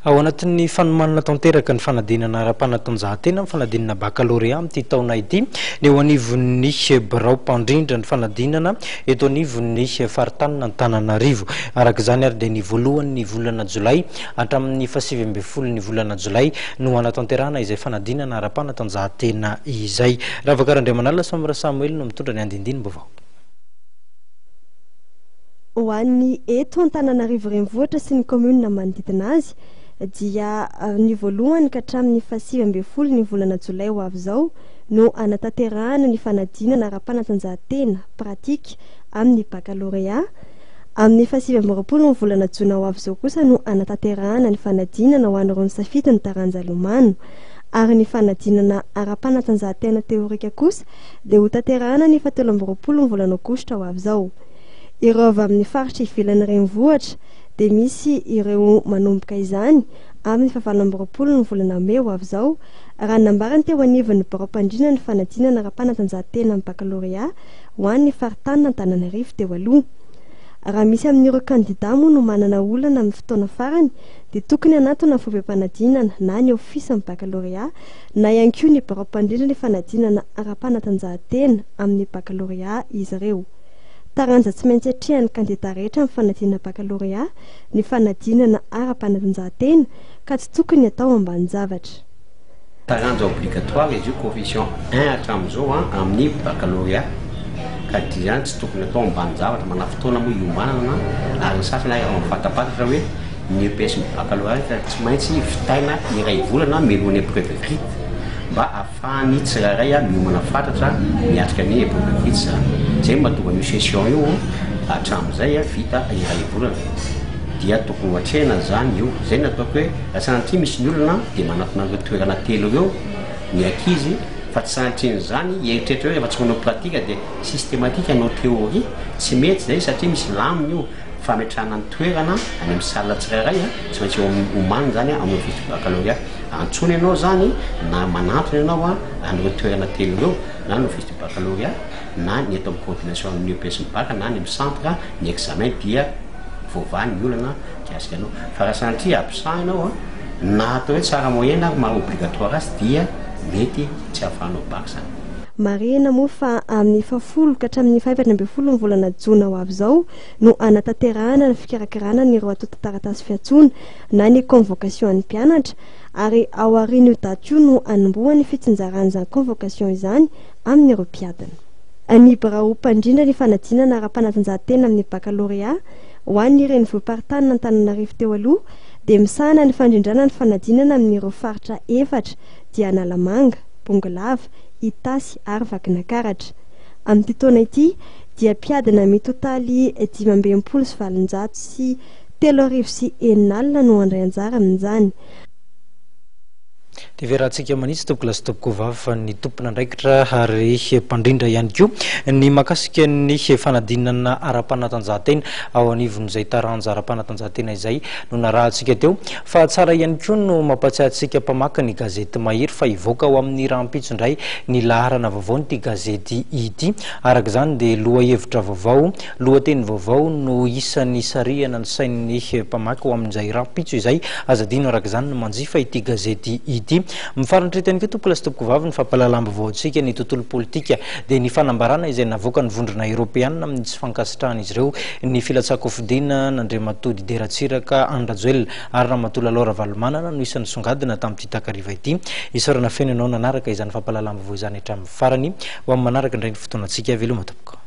Ao anatin'ny fanomanana tanteraka ny fanadinana ara-panatanjahantena amin'ny fanadinana bakalorea amin'ity taona ity ny eo anivon'ny birao mpandrindra ny fanadinana eto anivon'ny faritanin'Antananarivo. Araka izany ary dia ny voalohan'ny volana jolay hatramin'ny fahasivy ambin'ny folo ny volana jolay no hanatanterahana izay fanadinana ara-panatanjahantena izay. Ravaka Randriamanalina Samra Samuel no mitondra ny andindinim-baovao. Ho an'ny eto Antananarivo Renivohitra sy ny kaominina manodidina azy dia ny voalohany ka hatramin'ny faha-19 ny volana jolay ho avy izao no hanatanterahana ny fanadinana ara-panatanjahantena, pratique, amin'ny bakalorea. Amin'ny faha-29 ny volana jona ho avy izao kosa no hanatanterahana ny fanadinana ho an'ireo nisafidy ny taranja lomano. Ary ny fanadinana ara-panatanjahantena teorika kosa dia hotanterahana ny faha-23 ny volana aogositra ho avy izao. Ireo avy amin'ny faritra ivelan'ny renivohitra dia misy ireo manomboka izany amin'ny faha-28 ny volana mey ho avy izao, raha ny nambarany teo anivon'ny biraom-pandrina ny fanadinana ara-panatanjahantena amin'ny bakalorea ho an'ny faritanin'Antananarivo teo aloha. Raha misy amin'ireo kandidà moa no manana olana amin'ny fotoana farany dia tokony hanatona ny foibem-panadinana na ny ofisin'ny bakalorea na ihany koa ny biraom-pandrindra ny fanadinana ara-panatanjahantena amin'ny bakalorea izy ireo. Taranja tsy maintsy atrehan'ny kandidà rehetra amin'ny fanadinana bakalorea ny fanadinana ara-panatanjahantena ka tsy tokony atao ambanin-javatra. Taranja obligatoire izy io, coefficient un hatramin'izao amin'ny baccalauréat ka dia izany tsy tokony atao ambanin-javatra, manana fotoana moa hiomanana ary ny sasany ary efa mifantampantatra hoe ny EPS baccalauréat ka tsy maintsy vitaina iray volana mialohan'ny épreuve écrite mba ahafahan'ny tsirairay miomana fatratra miatrika ny épreuve écrite izany. Izay no mahatonga an'io session io hatramin'izay vita iray volana dia tokony ho atrehina izany io. Izay no ataoko hoe raha sanatria misy ny olona dia manatona an'ireo toerana telo ireo ny ankizy fa tsy sanatrian'izany hieritreritra hoe rehefa tsy manao pratique dia systématique hanao théorie, tsy mety izay satria misy lamina io. Fametrahana ny toerana any amin'ny salle tsirairay tsy maintsy eo amin'ny omanina izany amin'ny office du baccalauréat. Antsoina ianao izany na manantona ianao an'ireo toerana telo ireo na ny office du baccalauréat na ny eto amin'ny coordination amin'ny EPS ny bac na any amin'ny centre ny examen dia voavaha ny olana mikasika anao. Fa raha sanatria absent ianao na atao hoe tsara moyenne ary maha obligatoire azy dia mety tsy ahafahanao bac izany. Marihina moa fa amin'ny fahafolo ka hatramin'ny faha-14 ny volana jona ho avy izao no hanatanterahana ny fikarakarana an'ireo antontan-taratasy fiantsoana na ny convocation an'ny mpianatra ary ao aorian'io daty io no hanombohan'ny fitsinjarana izany convocation izany amin'ireo mpiadina. Ny birao mpandrindra ny fanadinana ara-panatanjahantena amin'ny bakalorea ho an'ny renivohi-paritanin'Antananarivo teo aloha dia misahana ny fandrindrana ny fanadinana amin'ireo faritra efatra dia Analamanga, Bongolava, Itasy ary Vakinankaratra. Amin'ity taona ity dia mpiadina mitotaly 1865 no handray anjara amin'izany. Dia verantsika manitsy tompoko lahy sy tompoko vavy fa ny tompon'andraikitra ary mpandrindra ihany koa ny mahakasika ny fanadinana ara-panatanjahantena ao anivon'izay taranja ara-panatanjahantena izay no narahantsika teo. Fa tsara ihany koa no mampatsiahy antsika mpamaky ny gazety Mahery fa hivoaka ho amin'ny rahampitso indray ny laharana vaovaon'ity gazety ity. Araka izany dia lohahevitra vaovao, lohateny vaovao no isan'ny hisarihana ny sain'ny mpamaky ho amin'izay rahampitso izay. Aza adino araka izany ny manjifa ity gazety ity. Mifarana eto ihany koa tompokolahy sy tompokovavy ny fampahalalam-baovao antsika ny tontolo politika dia ny fanambarana izay navoakan'ny vondrona eoropeanina amin'ny tsy fankasitrahan'izy ireo ny filatsahan-kofidina an'Andriamatoa Didier Ratsiraka Andry Rajoelina ary Ramatoa Lalao Ravalomanana no isan'ny nisongadina tamin'ity takariva ity. Isaorana feno ianao nanaraka izany fampahalalam-baovao izany hatramin'ny farany. Ho amin'ny manaraka indray ny fotoanantsika. Veloma tompoko.